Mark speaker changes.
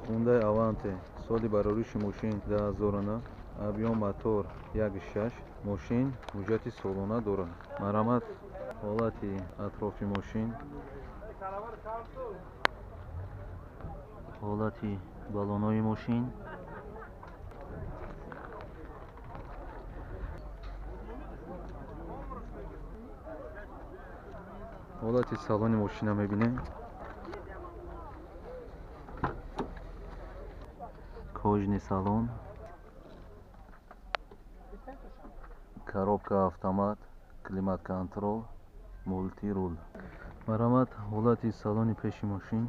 Speaker 1: Хундай Аванте, соли барориши мошин 2009, объём мотор 1.6, мошин ҳуҷҷати солона дорад. Марҳамат, ҳолати атрофи мошин, ҳолати баллонҳои мошин, ҳолати салони мошина мебинем. Кожаный салон, коробка автомат, климат-контрол, мултирул. Марҳамат, ҳолати салони пеши мошин.